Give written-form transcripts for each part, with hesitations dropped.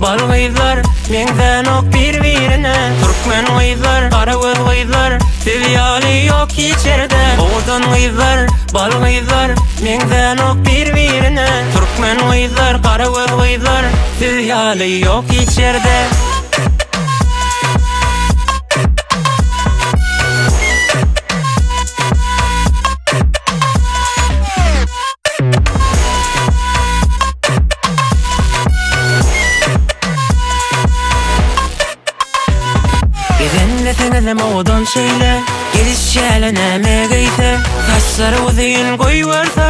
bal gyzlar Meňzänok bir-birine Türkmen gyzlar, gara göz gyzlar Siz ýaly ýok hiç ýerde Owadan gyzlar, bal gyzlar Meňzänok bir-birine Türkmen gyzlar, gara göz gyzlar Siz ýaly ýok hiç ýerde. Bezenmeseňizem owadan şeýle Gelişýäle näme geýse Saçlary uzyn goýberse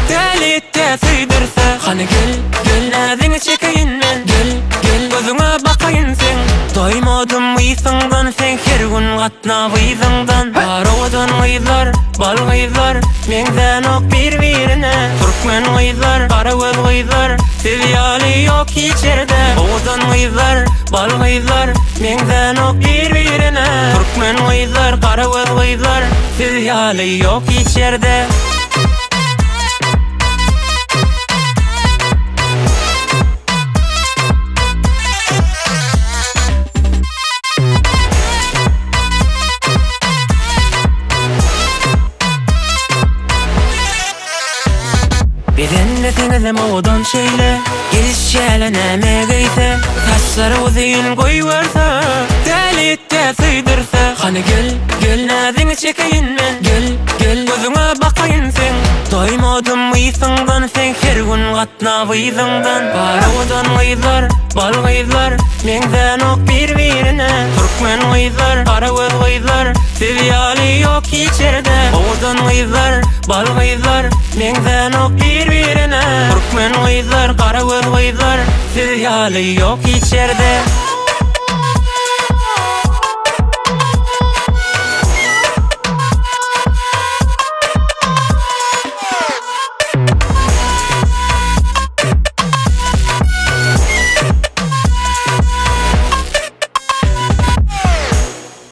Däli etýä söýdürse Hany gel, gel näziňi çekeýin men Gel, gel gözüňe bakaýyn seň Doýmadym ysyňdan seň her gün gatnap yzyňdan Bar owadan gyzlar, bal gyzlar Meňzänok bir-birine Türkmen gyzlar, gara göz gyzlar Siz ýaly ýok hiç ýerde Owadan gyzlar, bal gyzlar Meňzänok bir-birine Türkmen gyzlar, gara göz gyzlar Siz ýaly ýok hiç ýerde. Bezenmeseňizem owadan şeýle Gelişýäle näme geýse Saçlary uzyn goýberse Däli etýä söýdürse Hany gel, gel näziňi çekeýin men Gel, gel gözüňe bakaýyn seň Doýmadym ysyňdan seň her gün gatnap yzyňdan Bar owadan gyzlar, bal gyzlar Meňzänok bir-birine Türkmen gyzlar, gara göz gyzlar Siz ýaly ýok hiç ýerde Owadan gyzlar, bal gyzlar Meňzänok bir-birine Türkmen gyzlar, gara göz gyzlar Siz ýaly ýok hiç ýerde.